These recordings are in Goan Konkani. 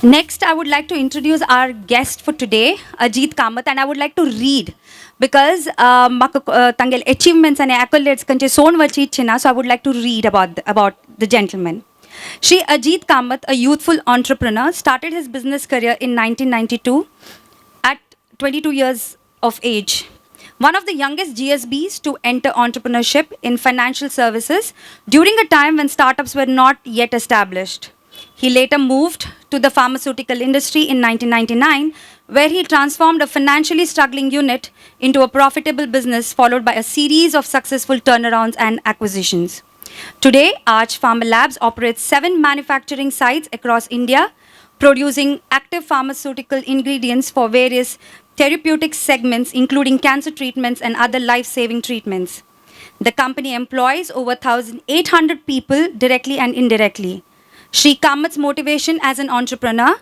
Next, I would like to introduce our guest for today, Ajit Kamath, and I would like to read because म्हाका तांगेले achievements आनी accolades खंयचे सोण वचची इच्छा ना, so I would like to read about the gentleman. Shri Ajit Kamath, a youthful entrepreneur, started his business career in 1992 at 22 years of age. One of the youngest GSBs to enter entrepreneurship in financial services during a time when startups were not yet established. He later moved to the pharmaceutical industry in 1999, where he transformed a financially struggling unit into a profitable business, followed by a series of successful turnarounds and acquisitions. Today, Arch Pharmalabs operates 7 manufacturing sites across India, producing active pharmaceutical ingredients for various therapeutic segments, including cancer treatments and other life-saving treatments. The company employs over 1,800 people directly and indirectly. Shri Kamath's motivation as an entrepreneur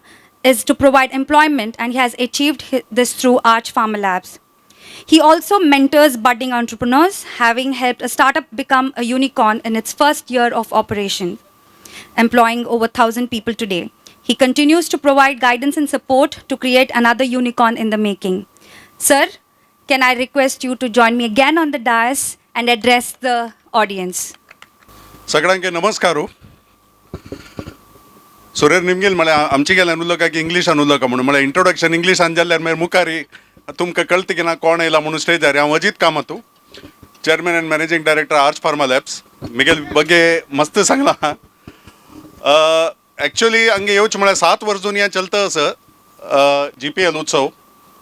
is to provide employment, and he has achieved this through Arch Pharmalabs. He also mentors budding entrepreneurs, having helped a startup become a unicorn in its first year of operation, employing over 1,000 people today. He continues to provide guidance and support to create another unicorn in the making. Sir, can I request you to join me again on the dais and address the audience? सगळ्यांके नमस्कार. सुरेर निमगेल म्हळ्यार आमची गेल्यान उलोवका की इंग्लिशान उलोवका म्हणून, म्हळ्यार इंट्रोडक्शन इंग्लिशान जाल्यार मागीर मुखारी तुमकां कळटा की ना कोण येयला म्हणून स्टेजार. हांव Ajit Kamat, Chairman and Managing Director, Arch Pharma Labs. Miguel बगे मस्त सांगला. एक्चुअली हांगे येवचें म्हळ्यार 7 वर्स हें चलता आसा जीपीएल उत्सव.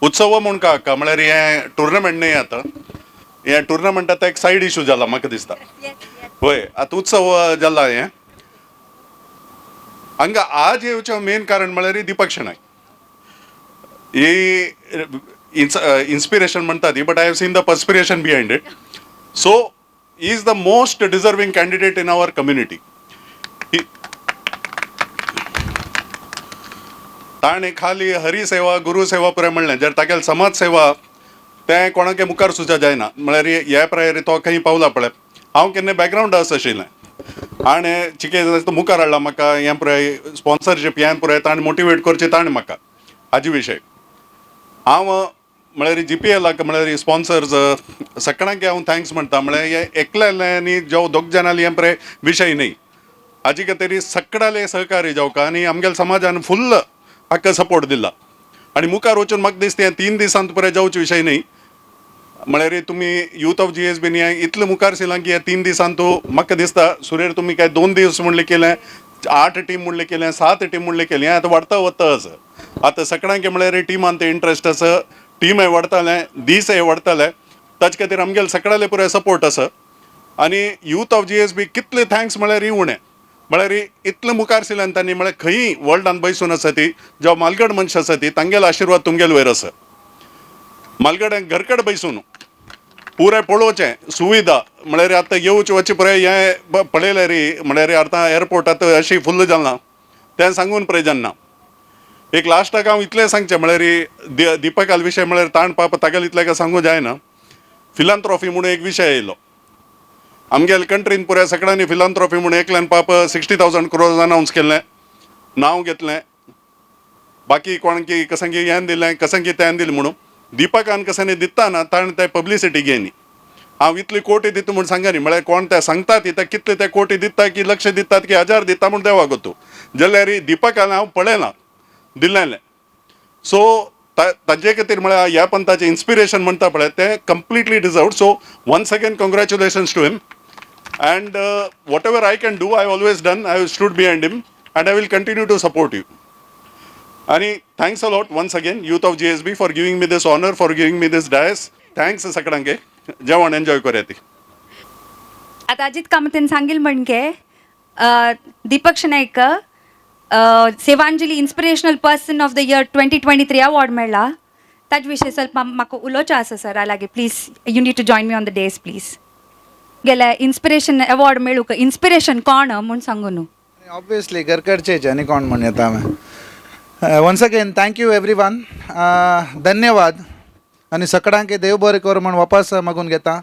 उत्सव म्हूण का म्हळ्यार हें टुर्नामेंट न्हय. आतां हें टुर्नामेंट आतां एक सायड इशू जाला म्हाका दिसता. वय, आतां उत्सव जाला हें. हांगा आज येवचें मेन कारण म्हळ्यार दीपक शेणॉय. ही इन्स्पिरेशन म्हणटा ती, but I have seen the perspiration behind it, so is the most deserving candidate in our community. ताणें खाली हरी सेवा, गुरु सेवा पुराय म्हणलें जर तागेले समाज सेवा तें कोणाके मुखार सुद्दां जायना. म्हळ्यार हे प्रायर तो खंय पावला पळय. हांव केन्ना बॅकग्रावंड आस आशिल्लें आनी चिके मुखार हाडला म्हाका. हें पुराय स्पॉन्सरशीप हें पुराय ताणें मोटिवेट करचें ताणें म्हाका. हाजे विशय हांव म्हळ्यार जीपीएलाक, म्हळ्यार स्पॉन्सर्स सगळ्यांक हांव thanks म्हणटा. म्हळ्यार हे एकल्याले आनी जेव दोग जाणांले हें पुराय विशय न्ही, हाजे खातीर सगळ्याले सहकार्य जावका आनी आमगेल्या समाजान फुल्ल हाका सपोर्ट दिला. आनी मुखार वचून म्हाका दिसता हें 3 दिसांत पुराय जावचे विशय न्ही. म्हळ्यार तुमी यूथ ऑफ जीएसबीन हें इतलें मुखार सरलां की ह्या 3 दिसान तूं म्हाका दिसता सुरेर तुमी काय 2 दीस म्हणले केलें, आठ टीम म्हणले केलें, सात टीम म्हणले केलें, हें आतां वाडता वता आसा. आतां सगळ्यांक म्हळ्यार टिमान ते इंट्रस्ट आसा, टीमय वाडतालें, दीसय वाडताले. ताचे खातीर आमगेले सगळ्याले पुराय सपोर्ट आसा. आनी यूथ ऑफ जीएसबी कितले thanks म्हळ्यार उणें. म्हळ्यार इतलें मुखार सरल्यान तांणी, म्हळ्यार खंयी वर्ल्डान बैसून आसा ती जेव मालगड मनशां आसा ती, तांगेलो आशिर्वाद तुमगेले वयर आसा. मालगड्यांक घरकड बैसून पुराय पळोवचें सुविधा, म्हळ्यार आतां येवचे वचचे पुराय हें पळयलें रे. म्हळ्यार आतां एअरपोर्ट आतां अशी फुल्ल जालां तें सांगून प्रयोजन ना. एक लास्टाक हांव इतलें सांगचें, म्हळ्यार दिपकाल विशय, म्हळ्यार ताण पाप तागेले इतलें काय सांगूं जायना. फिलांत्रॉफी म्हणून एक विशय येयलो आमगेले कंट्रीन. पुराय सगळ्यांनी फिलांत्रॉफी म्हणून एकल्यान पाप 60,000 क्रोर्स अनावन्स केल्लें, नांव घेतलें. बाकी कोणाकी कसंगी हें दिलें, कसंगी तें दिलें म्हणून दिपकान कसांनी दिता ना, ताणें ते पब्लिसिटी घेयनी. हांव इतली कोटी दिता म्हूण सांगनी. म्हळ्यार कोण ते सांगतात ते कितले ते कोटी दिता की लक्ष दितात की हजार दिता म्हूण देवाक गोतू. जाल्यार दिपकान हांव पळयलां दिल्लें. सो ताजे खातीर म्हळ्यार ह्या पंथाचें इन्स्पिरेशन म्हणटा पळय, तें completely deserved. So once again, congratulations to him, and whatever I can do, I always done. I stood behind him and I will continue to support you. आणि thanks a lot once again, Youth of GSB, for giving me this honour, for giving me this dais. Thanks सगळ्यांके. जेवण एन्जॉय करूया ती. आता अजित कामतीन सांगील म्हणजे Deepak शेणॉयक सेवांजली Inspirational Person of the Year 2023 award मेळ्ळा. ताजे विशय ಸ್ವಲ್ಪ म्हाका उलोवचें आसा सरा लागीं. Please, you need to join me on the dais, please. गेल्या इन्स्पिरेशन अवॉर्ड मेळूंक इन्स्पिरेशन कोण म्हूण सांगू न्हू. ऑब्वियसली घरकडचेच, आनी कोण म्हण येता हांवें. Once again, thank you everyone. धन्यवाद आनी सगळ्यांक देव बरें कर म्हण वापस मागून घेता.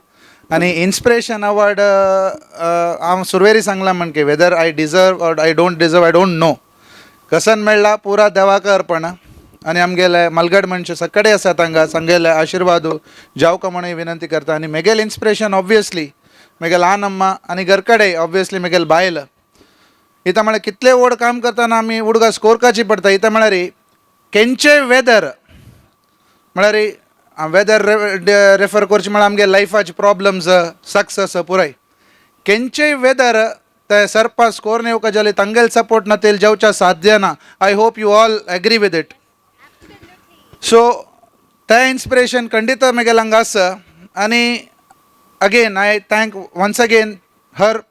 आनी इन्स्पिरेशन अवॉर्ड, हांव सुरवेरी सांगलां म्हण की whether I deserve or I don't deserve, I don't know. कसन मेळ्ळा पुरा देवाक अर्पण आनी आमगेले मलगड मनशे सगळे आसा तांकां सांगेले आशिर्वादू जावका म्हणून विनंती करता. आनी मेगेल इन्स्पिरेशन ऑब्वियसली मेगे ल्हान अम्मा आनी घरकडे ऑब्वियसली मेगेल बायल. इतां म्हळ्यार कितले व्हड काम करतना आमी उडगास कोरकाची पडटा. इतां म्हळ्यार केंचे वेदर म्हळ्यार वेदर रेफर करचें म्हळ्यार आमगे लायफाचे प्रॉब्लम्स सक्सेस पुराय केंचेय वेदर ते सरपास कोरून येवका जाल्यार तांगेले सपोर्ट नातेल जेवच्या साध्य ना. I hope you all agree with it. So तें इन्स्पिरेशन खंडीत म्हगेलें हांगा आसा. आनी again I thank once again her,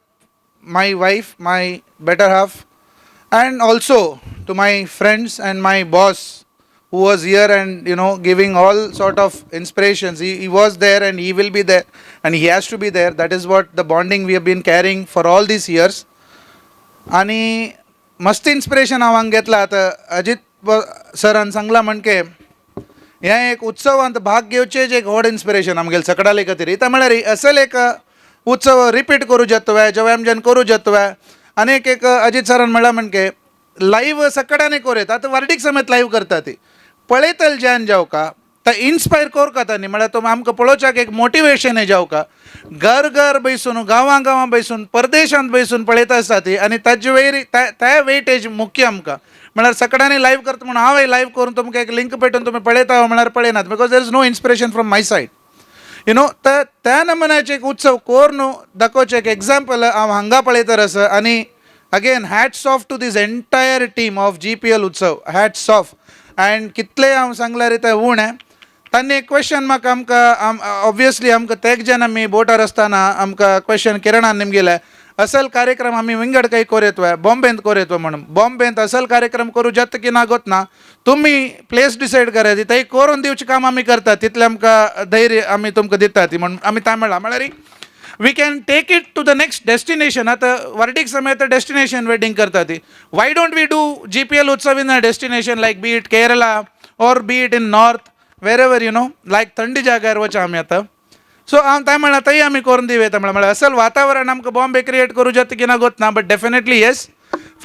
my wife, my better half, and also to my friends and my boss who was here and giving all sort of inspirations. He was there and he will be there and he has to be there. That is what the bonding we have been carrying for all these years. आणि मस्त इन्स्पिरेशन हांव हांगा घेतलां. आतां अजीत सरान सांगलां म्हणके हें एक उत्सवांत भाग घेवचें एक व्हड इन्स्पिरेशन आमगेले सकडाले खातीर. इतां म्हळ्यार असल एक उत्सव रिपीट करूं जाता जेव्हा आमच्यान करूं जाता. आनी एक एक अजीत सरान म्हणलां म्हणके लायव्ह सकडांनी करूं येता. आतां वार्डीक समेत लायव्ह करता ती पळयतले ज्यान जावका तर इन्स्पायर करका तांणी म्हळ्यार तुमी आमकां पळोवच्याक एक मोटिवेशन हें जावका. घर घर बैसून, गांवां गांवां बैसून, परदेशांत बैसून पळयता आसता ती. आनी ताजे वयर त्या वेटेज मुख्य आमकां म्हळ्यार सकडांनी लायव्ह करता म्हणून हांव लायव्ह करून तुमकां एक लिंक पेटून तुमी पळयता म्हळ्यार पळयनात, because there is no inspiration from my side. तर त्या नमुन्याचे एक उत्सव कोर न्हू दाखोवचें एक एग्जाम्पल हांव हांगा पळयतर आसा. आनी again, hats off to this entire team of GPL Utsav, hats off. And कितलें हांव सांगल्यार तें उणें. तांणी एक क्वेश्चन म्हाका आमकां ऑब्वियसली आमकां तेग जाण आमी बोटार आसतना आमकां क्वेश्चन किरणान निमगेलें, असल कार्यक्रम आमी विंगड काही कोरेतोय, बॉम्बेंत कोरेतो म्हणून. बॉम्बेंत असल कार्यक्रम करूं जाता की ना गोत ना, तुमी प्लेस डिसायड करात, थंय करून दिवचें काम आमी करतात, तितलें आमकां धैर्य आमी तुमकां दितात म्हणून आमी तां म्हणलां. म्हळ्यार we can take it to the next destination. आतां वर्डीक समेत डेस्टिनेशन वेडींग करता ती. Why don't we do GPL Utsav in a destination like be it Kerala or be it in north, wherever, like थंडी जाग्यार वचा आमी आतां. सो हांव तांय म्हणलां थंय आमी करून दिवं येता म्हणल्यार. म्हळ्यार असल वातावरण आमकां बॉम्बे क्रिएट करूं जाता की ना गोत ना, but definitely yes,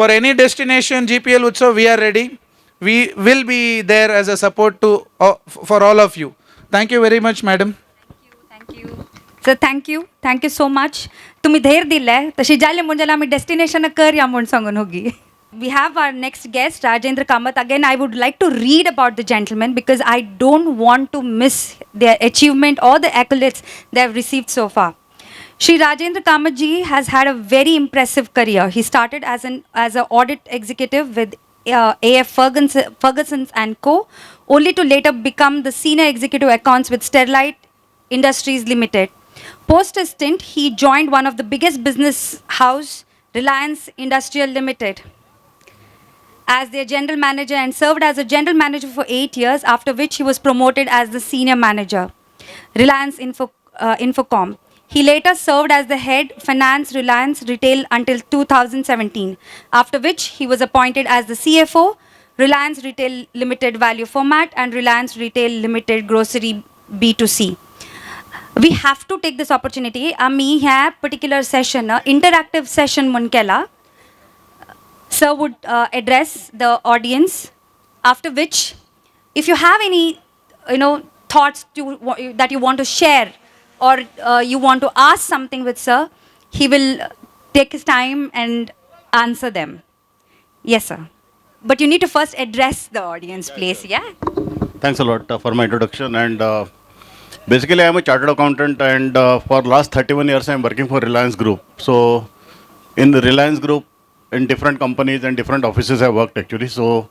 for any destination GPL Utsav, we are ready. We will be there as a support to for all of you. Thank you very much, madam. Thank you sir, thank you, thank you so much. तुमी धैर्य दिलें तशी जालें म्हूण जाल्यार आमी डेस्टिनेशन करया म्हूण सांगून होगी. We have our next guest, Rajendra Kamath. Again, I would like to read about the gentleman because I don't want to miss their achievement or the accolades they have received so far. Shri Rajendra Kamath ji has had a very impressive career. He started as an audit executive with AF Ferguson and Co., only to later become the senior executive accounts with Sterlite Industries Limited. Post his stint, he joined one of the biggest business house, Reliance Industrial Limited, as their general manager and served as a general manager for 8 years, after which he was promoted as the senior manager, Reliance Infocom. He later served as the head finance Reliance Retail until 2017, after which he was appointed as the CFO, Reliance Retail Limited Value Format and Reliance Retail Limited Grocery B2C. We have to take this opportunity. आमी ह्या पर्टिक्युलर सेशन इंटरॅक्टिव्ह सेशन म्हूण केला. Sir would address the audience, after which if you have any thoughts that you want to share or you want to ask something with sir, he will take his time and answer them. Yes, sir, but you need to first address the audience, please. Yeah. Thanks a lot for my introduction. And basically, I am a chartered accountant, and for last 31 years, I am working for Reliance Group. So, in the Reliance Group, in different companies and different offices, I worked actually. So,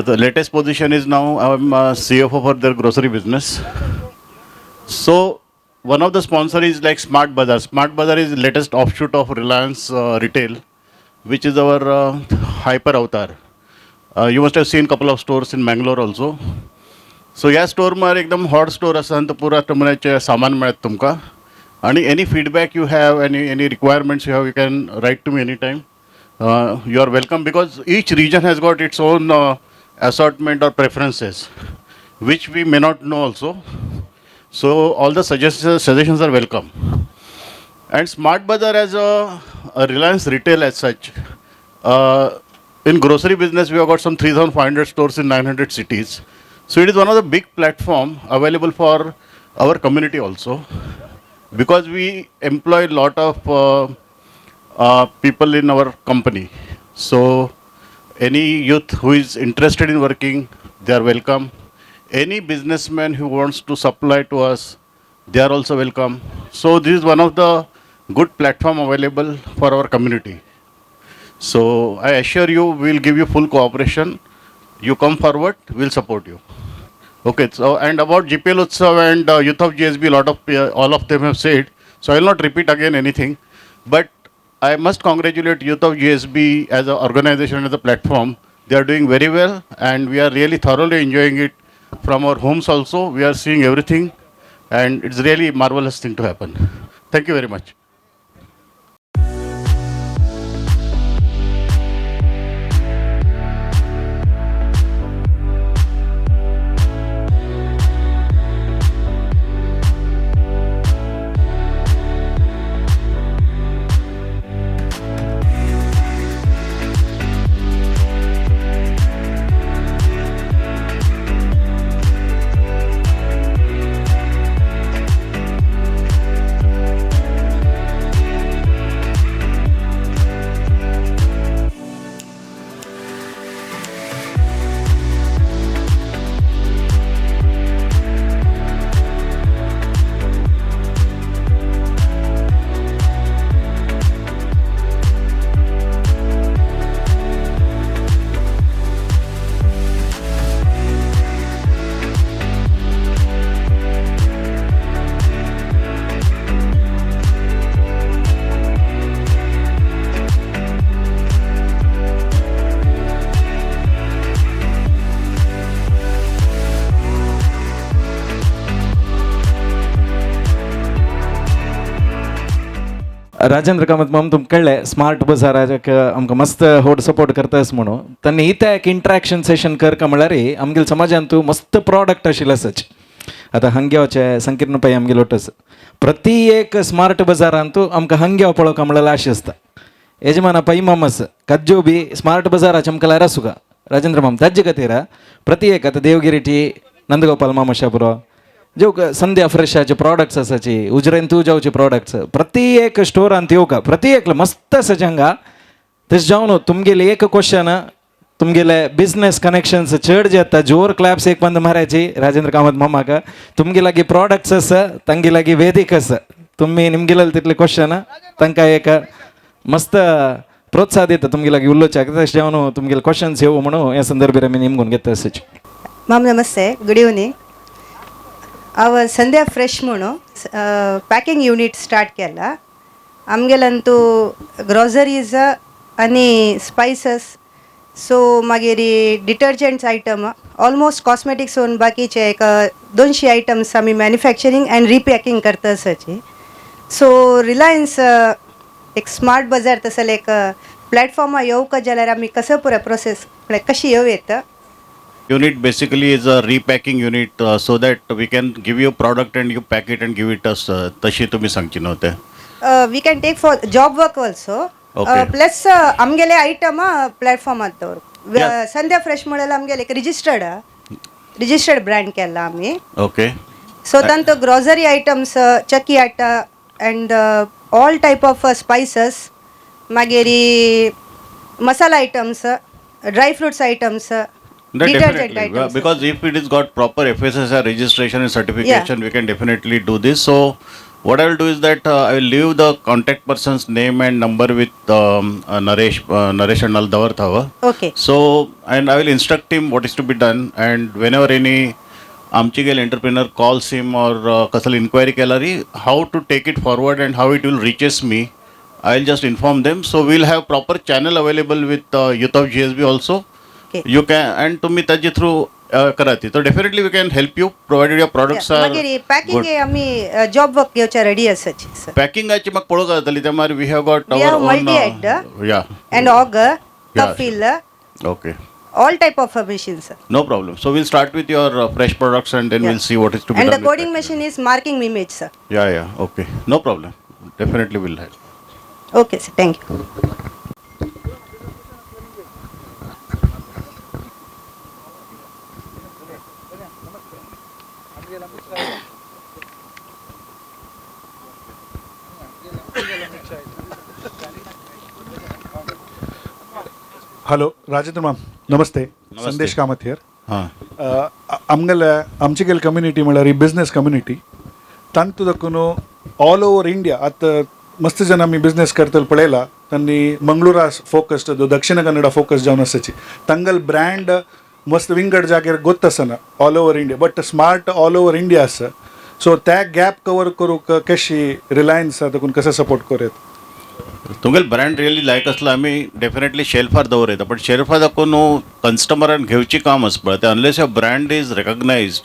the latest position is now I am a CFO for their grocery business. So, one of the sponsor is like Smart Bazaar. Smart Bazaar is the latest offshoot of Reliance Retail, which is our hyper avatar. You must have seen couple of stores in Mangalore also. So ह्या स्टोर एकदम हॉट स्टोर आसा आनी पुरा नमुन्याचें सामान मेळत तुमकां. आनी any feedback you have, any requirements you have, you can write to me any time. You are welcome, because each region has got its own assortment or preferences which we may not know also. So all the suggestions are welcome. And Smart Bazaar as a Reliance Retail as such, In grocery business, we have got some 3,500 stores in 900 cities. So it is one of the big platform available for our community also, because we employ a lot of people in our company. So any youth who is interested in working, they are welcome. Any businessman who wants to supply to us, they are also welcome. So this is one of the good platform available for our community. So I assure you, we will give you full cooperation. You come forward, we will support you. Okay, so and about GPL Utsav and Youth of GSB, lot of all of them have said. So I will not repeat again anything, but I must congratulate Youth of GSB as an organization and as a platform. They are doing very well, and we are really thoroughly enjoying it from our homes also. We are seeing everything, and it's really a marvelous thing to happen. Thank you very much. Rajendra Kamat माम तुमकां कळ्ळें स्मार्ट बजाराक आमकां मस्त होड सपोर्ट करतास म्हणून तांणी इथे एक इंट्रॅक्शन सेशन करका म्हळ्यार आमगेले समाजान तूं मस्त प्रॉडक्ट आशिल्ले आसाच. आतां हंग्यावचे संकीर्ण पै आमगेलो लोटस प्रति एक स्मार्ट बजारान तूं आमकां हंग्याव पळोवका म्हळ्यार आश आसता. यजमाना पै मामस कज्जो बी स्मार्ट बजाराचे आमकां लायर आसूका राजेंद्र माम ताजे खातीर प्रति एक आतां देवगिरी टी नंदगोपाल मामा पुरो ज्यो संध्या फ्रेशाचे प्रॉडक्ट्स आसाची उजरेन तूं जावचे प्रॉडक्ट्स प्रति एक स्टोरांत येवका प्रति एक मस्त आसाचे हांगा. तशें जावन तुमगेले एक क्वेश्चन तुमगेले बिजनेस कनेक्शन्स चड जे येता जोर क्लॅप्स एक बंद मारायची राजेंद्र कामत मामाक. तुमगे लागीं प्रॉडक्ट्स आसा तांगे लागीं वेदीक आसा तुमी निमगेले तितले क्वेश्चन तांकां एक मस्त प्रोत्साह दिता तुमगे लागीं उलोवच्याक. तशें जावन तुमगेले क्वेश्चन्स येवं म्हणून ह्या संदर्भार आमी निमगून घेता आसाची. माम नमस्ते, गुड इवनिंग. अव संध्या फ्रेश म्हणून पॅकिंग युनिट स्टार्ट केला. आमगेलंतू ग्रॉसरीज आनी स्पायसस सो मागीर डिटर्जंट्स आयटम ऑलमोस्ट कॉस्मेटिक्स होऊन बाकीचे एक 200 आयटम्स आमी मॅन्युफॅक्चरींग अँड रिपॅकिंग करता आसाची. सो रिलायन्स एक स्मार्ट बाजार तसले एक प्लॅटफॉर्मा येवका जाल्यार आमी कसं पुरो प्रोसेस म्हळ्यार कशी येवं येता. Unit basically is a repacking unit so that we can give you product and you pack it and give it us. तशी तुम्ही सांगची नव्हते. We can take for job work also. Okay. Plus आमगेले आयटम प्लॅटफॉर्मात दवर. Yeah. संध्या फ्रेश म्हळ्यार आमगेले एक रिजिस्टर्ड ब्रँड केला आमी. ओके. सो तांतो ग्रॉसरी आयटम्स चक्की आटा and all type of spices मागीर masala items dry fruits items. No, detergent definitely. items. Because if it is got proper FSSAI registration and certification, we can definitely do this. So what I will do is that I will leave the contact person's name and number with Naresh, Naresh and Aldavarthava. Okay. So, and I will instruct him what is to be done, and whenever any आमची entrepreneur calls him or कसली inquiry केल्यारी, how to take it forward and how it will reaches me, I will just inform them. So we will have proper channel available with Youth of GSB also. Okay. You can, and तुम्ही त्याचे थ्रू करा ती. तर definitely we can help you provided your products are मागीर पॅकिंग आमी जॉब वर्क घेवच्या रेडी आसाची सर. पॅकिंगाची म्हाका पळोवंक जातली त्या मागीर we have got We our have own multi-head. Yeah and auger Kafeel okay all type of machines. No problem. So we'll start with your fresh products and then we'll see what is to be And done. the coding machine is marking image, sir. Yeah, yeah. Okay. No problem. Definitely we'll help. Okay, sir. Thank you. Hello Rajendra माम, नमस्ते. संदेश कामत here. हां. आमगेले आमची गेल कम्युनिटी म्हळ्यार बिझनेस कम्युनिटी, तांतू दाखून ऑल ओवर इंडिया आतां मस्त जण आमी बिझनेस करतले पळयला. तांणी मंगळुरा फोकस्ड, दक्षिण कन्नडा फोकस जावन आसाची. तांगेल ब्रँड मस्त विंगड जाग्यार गोत आसना all over India, but Smart all over India आसा. सो त्या गॅप कवर करूंक कशी रिलायन्स आतां कसं सपोर्ट करूं? तुमगेल ब्रँड रियली लायक असलो आमी डेफिनेटली शेल्फार दवरता, पण शेल्फार दाखोवन न्हू कस्टमरान घेवची काम आसा पळय तें. Unless your brand is recognized,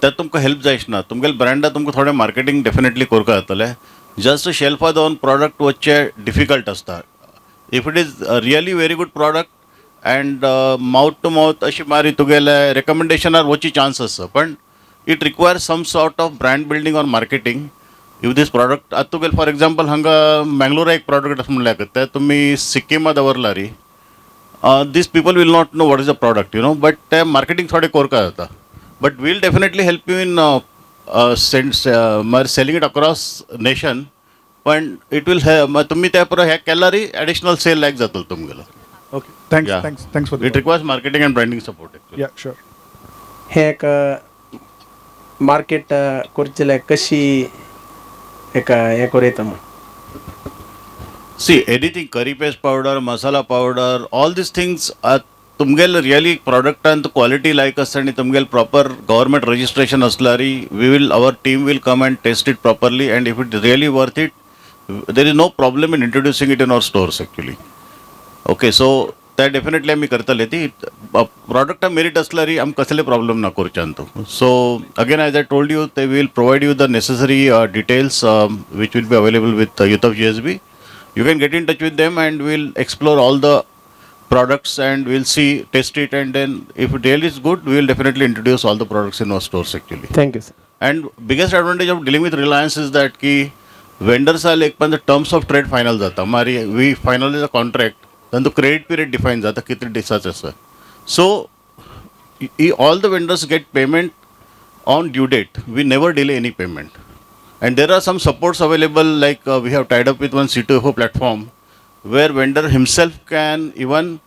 ते तुमकां हेल्प जायच ना. तुमगेल ब्रँडा तुमकां थोडें मार्केटींग डेफिनेटली करपाक जातलें. जस्ट शेल्फार दवरून प्रॉडक्ट वचचें डिफिकल्ट आसता. If it is really very good product and mouth to mouth अशी मारी तुगेले रेकमेंडेशनार वचची चान्स आसा, पण it requires some sort of brand building or marketing. If this product आतां तुगेले, फॉर एग्जाम्पल, हांगा मँगलोरा एक प्रॉडक्ट आसा म्हणल्यार, ते तुमी सिक्किमा दवरला री, these people will not know what is the product, but ते मार्केटींग थोडें करपाक जाता, but we'll definitely help you in sense मागीर सेलिंग it across nation. पण it will तुमी त्या पुरो हें केल्यार एडिशनल सेल लायक जातलो तुमगेलो. Okay, thanks. Thanks, thanks for It requires marketing and branding support. Yeah, sure. हे एक मार्केट करचेले कशी एक हें करयता म्हूण. See, anything, curry paste powder, masala powder, all these things are तुमगेल रियली प्रॉडक्टान क्वालिटी लायक आसता आनी तुमगेल प्रॉपर गव्हर्मेंट रजिस्ट्रेशन असल्यारी, we will our team will come and test it properly, and if it really worth it, there is no problem in introducing it in our stores actually. Okay, so ते डेफिनेटली आमी करतले. ती प्रॉडक्टा मेरीट असल्यारी आमकां कसले प्रॉब्लम ना करच्यान तूं. So again, as I told you, they will provide you the necessary details, which will be available with Youth of GSB. You can get in touch with them and we'll explore all the products and we'll see, test it, and then if it really is good, we will definitely introduce all the products in our stores actually. Thank you sir. And biggest advantage of dealing with Reliance is that की vendors are like, पण terms of trade final जाता. मारी we finalize a contract, then the credit period define जाता, कितले दिसाचे आसा. So all the vendors get payment on due date. We never delay any payment. And there are some supports available, like we have tied up with one C2FO platform where vendor himself can even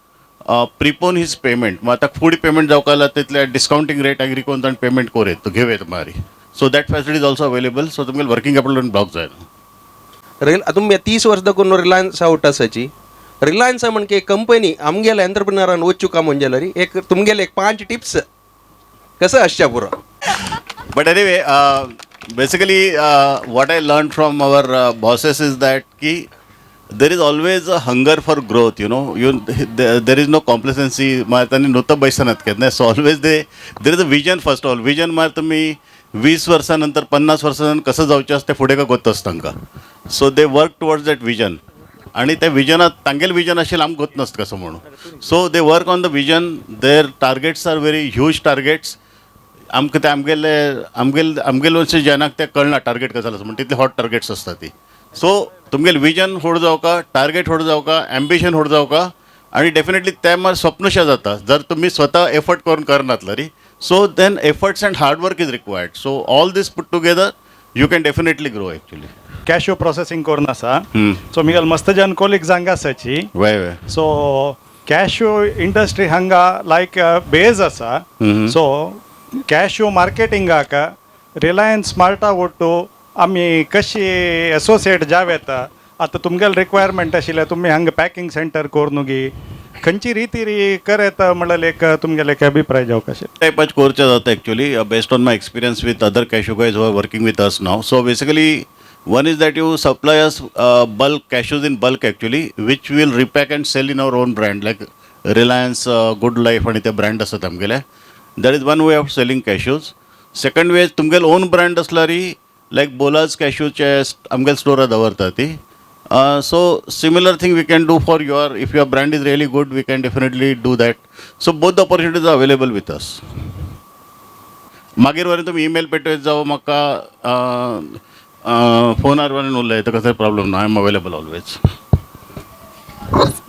prepone his payment. मग आता फुडें पेमेंट जावंक जाल्यार तितले डिस्कावंटींग रेट एग्री करून ताणें पेमेंट करूं येता, घेवं येता मारी. So that facility is also available, so तुमगेले वर्किंग कॅपिटल ब्लॉक जायना. रिल तुमी 30 वर्स दाखून रिलायन्स आवट आसाची. रिलायन्स म्हणजे कंपनी आमगेले एंटरप्रिनरान वचूं का म्हणजे जाल्यार एक तुमगेले एक पांच टिप्स कसं आसच्या पुरो. But anyway, basically, what I learned from our bosses is that की there is always a hunger for growth. There is no complacency. मागीर तांणी नुतो बैसनात केन्ना. So always there is a vision, first of all. Vision मागीर तुमी 20 वर्सां नंतर, 50 वर्सां नंतर कसं जावचें आसा तें फुडें काय गोत आसता तांकां. So they work towards that vision. आणि त्या विजनात तांगेले विजन आशिल्लें आमकां गोत नासता कसं म्हणून. So they work on the vision. Their targets are very huge targets. आमकां ते आमगेले वचून जेन्ना ते कळना टार्गेट कसं आसा म्हण, तितले हॉट टार्गेट्स आसता ती. सो तुमगेले विजन व्हड जावका, टार्गेट व्हड जावका, एम्बिशन व्हड जावका, आणि डेफिनेटली ते मागीर स्वप्नशें जाता जर तुमी स्वता एफर्ट करून करनातले री. So then efforts and hard work is required. So all this put together, you can definitely grow actually. Cashew processing करून आसा. सो मिगेल मस्त जन कोलिग्स हांगा आसाची. वय वय सो कॅश्यू इंडस्ट्री हांगा लायक बेज आसा. सो कॅश्यू मार्केटिंगाक रिलायन्स स्मार्टा ಒಟ್ಟು आमी कशी एसोसिएट जावं येता? आतां तुमगेले रिक्वायरमेंट आशिल्लें, तुमी हांगा पॅकिंग सेंटर करून गी खंयची रिती कर येता म्हणल्यार एक तुमगेले एक अभिप्राय जावंक अशें. टायपाचे करचें जाता actually, based on my experience with other cashew guys who are working with us now. So basically, one is that you supply us bulk cashews in bulk actually, which we'll repack and sell in our own brand, like Reliance Good Life आणि ते ब्रँड आसात आमगेले. That is one way of selling cashews. Second way, तुमगेले ओन ब्रँड असल्यारी, लायक बोलाज कॅश्यूचे आमगेले स्टोरार दवरता ती. So similar thing we can do for your, if your brand is really good, we can definitely do that. So both the opportunities are available with us. मागीर वरी तुमी ईमेल पेटयत जावं, म्हाका फोनार वरून उलयता, कसलो प्रॉब्लम ना. I am available always.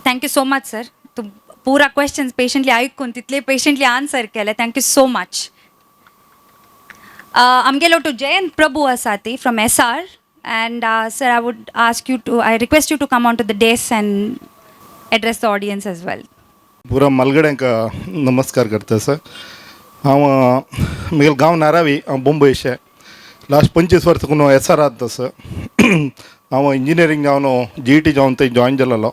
Thank you so much, sir. तूं पुरा क्वेश्चन्स पेशंटली आयकून तितले पेशंटली आन्सर केले. Thank you so much. आमगेलो टू जयंत प्रभू आसा ती from SR, and sir, I would ask you to, I request you to come on to the dais and address the audience as well. पुरा मालगड्यांक नमस्कार करता सर. हांव म्हगेलो गांव नारावी, हांव बोंबयशे लास्ट 25 वर्सां साकून एसआरांत आसा. हांव इंजिनियरींग जावन जीईटी जावन थंय जॉयन जालेलो.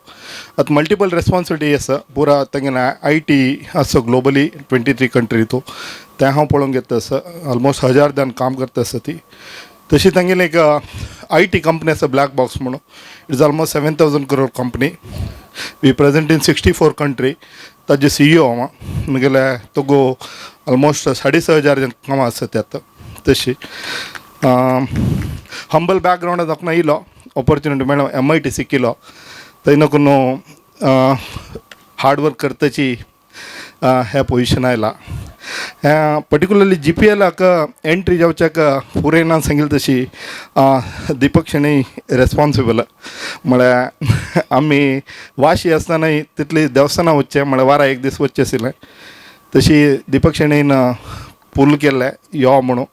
आतां मल्टिपल रेस्पॉन्सिबिलिटी आसा पुरा तेंगेले. IT आसा ग्लोबली 23 कंट्री तो तें हांव पळोवंक घेता आसा. ऑलमोस्ट 1000 जाण काम करता आसा ती. तशी तेंगेली एक IT company आसा, ब्लॅक बॉक्स म्हणून. It is almost 7,000 crore company. We present in 64 country. ताजे सीईओ हांव. म्हगेले तुगो ऑलमोस्ट 6500 जाण कामां आसा त्यात. तशी हंबल बॅकग्रावंड दाखोवन येयलो, ऑपॉर्च्युनिटी मेळ्ळो, एमआयटी शिकिलो. थंय नको न्हू हार्ड वर्क करताची ह्या पोजिशन आयला. पर्टिक्युलरली जीपीएलाक एंट्री जावच्याक पुरेनान सांगिल्लें तशी दीपक शेणै रेस्पॉन्सिबल. म्हळ्यार आमी वाशी आसतनाय तितली देवस्थानां वचचें म्हळ्यार वारा एक दीस वचचें आशिल्लें. तशी दीपक शेणैन पूल केल्लें यो म्हणून,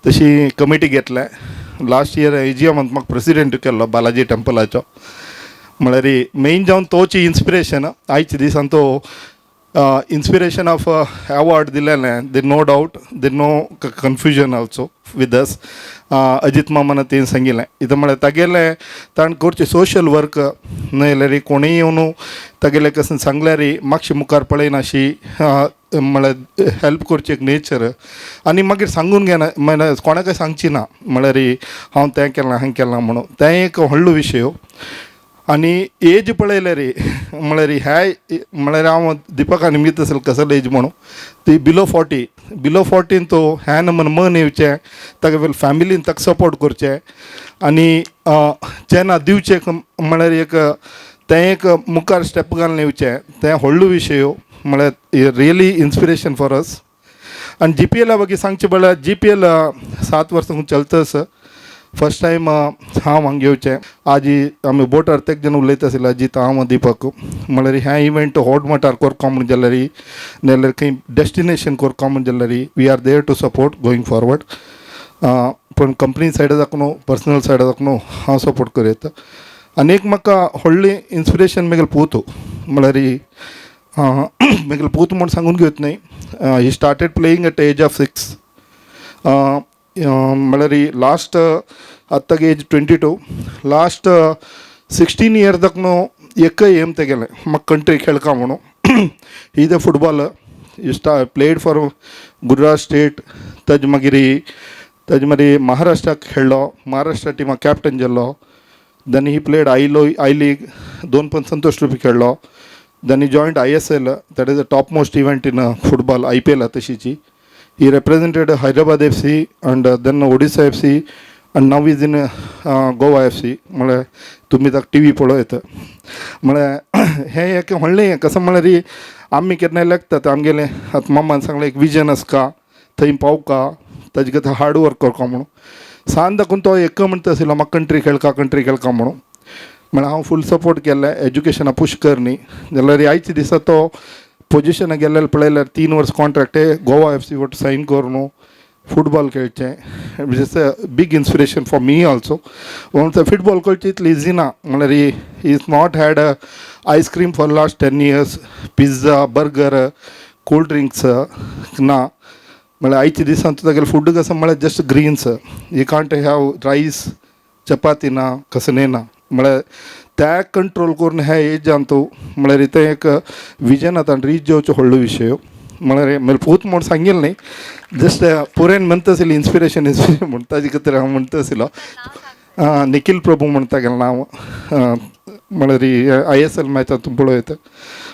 तशी कमिटी घेतलें. लास्ट इयर एजीएमांत म्हाका प्रेसिडेंट केल्लो बालाजी टेंपलाचो. म्हळ्यार मेन जावन तोची इन्स्पिरेशन. आयच्या दिसान तो इन्स्पिरेशन ऑफ अवॉर्ड दिलेलें, there no doubt, there no confusion also with us. Ajit मामान तें सांगिल्लें इतलें. म्हळ्यार तागेलें ताणें करचें सोशल वर्क न्हय जाल्यार कोणूय येवन तागेलें कशें सांगल्यार मातशें मुखार पळयनाशी, म्हळ्यार हेल्प करची एक नेचर. आनी मागीर सांगून घेना, म्हळ्यार कोणाकय सांगची ना, म्हळ्यार हांव तें केलां, हें केलां म्हणून. तें एक व्हडलो विशय. आनी एज पळयल्यार म्हळ्यार ह्या म्हळ्यार हांव दिपका निमित्त आसल कसलो एज म्हणून ती बिलो 40. बिलो 40न तो ह्या नंबर मन येवचें, ताका फॅमिलीन ताका सपोर्ट करचें आनी जेन्ना दिवचें म्हळ्यार एक तें एक मुखार स्टेप घालून येवचें, तें व्हडलो विशय. म्हळ्यार रियली इन्स्पिरेशन फॉर अस. आनी जीपीएला ಬಗ್ಗೆ सांगचें म्हळ्यार जीपीएल 7 वर्सां चलता आसा. फर्स्ट टायम हांव हांगा येवचें. आजी आमी बोटार तेक जण उलयता आशिल्ले, अजीत, हांव, दीपक. म्हळ्यार ह्या इव्हेंट व्हड मठार करता म्हूण जाल्यार, नाल्यार खंय डेस्टिनेशन करता म्हूण जाल्यार, we are there to support going forward. पूण कंपनी सायडा दाखोवन, पर्सनल सायडा दाखोवन हांव सपोर्ट करता. आनी एक म्हाका व्हडली इन्स्पिरेशन म्हगेलो पूत. म्हळ्यार म्हगेलो पूत म्हूण सांगून घेवच न्हय, he started playing at age of 6. म्हळ्यार लास्ट आतां एज 22, लास्ट 16 इयर दाखोवन एकय एम तेगेलें, म्हाका कंट्री खेळका म्हणून. He is a footballer. He played for Gujarat State. ताजे मागीर ताजे मागीर महाराष्ट्राक खेळ्ळो, महाराष्ट्रा टिमाक कॅप्टन जाल्लो. Then he played I League, दोन पण संतोष ट्रॉफी खेळ्ळो. Then he joined ISL, that is the top most event in football, IPL तशीची. He represented Hyderabad FC and then Odisha FC and now is in Goa FC. म्हळ्यार तुमी ताका टी व्ही पळयता. म्हळ्यार हें एक व्हडलें कसं म्हळ्यार आमी केन्नाय लागतात आमगेलें. आतां मामान सांगलें, एक विजन आसका, थंय पावका, ताजे खातीर हार्ड वर्क करका म्हणून. सान दाखोवन तो एक म्हणटा आशिल्लो, म्हाका कंट्री खेळका, कंट्री खेळका म्हणून. म्हळ्यार हांव फूल सपोर्ट केल्लें, एज्युकेशना पुश कर न्ही जाल्यार आयच्या दिसा तो पोजिशना गेल्ले पळयल्यार 3 वर्स कॉन्ट्रॅक्ट गोवा एफसी वट सायन करून फुटबॉल खेळचें, it's a big inspiration for me also. Football खेळची इतली इजी ना. म्हळ्यार he is not had a ice cream for last 10 years, pizza, burger, cold drinks ना. म्हळ्यार आयच्या दिसान तागेलें फूड कसं म्हळ्यार just greens. You can't have rice, चपाती ना, कसं ना. म्हळ्यार त्या कंट्रोल करून ह्या एजान तूं म्हळ्यार तें एक विजन आतां रीच जावचो व्हडलो विशय. म्हळ्यार म्हळ्यार पूत म्हूण सांगिल्लें न्ही, जस्ट पुरेन म्हणटा आशिल्ली इन्स्पिरेशन इन्स्पिरेशन म्हूण ताजे खातीर हांव म्हणटा आशिल्लो. निखील प्रभू म्हणटा गेलो नांव. म्हळ्यार आयएसएल मॅचान तूं पळयता.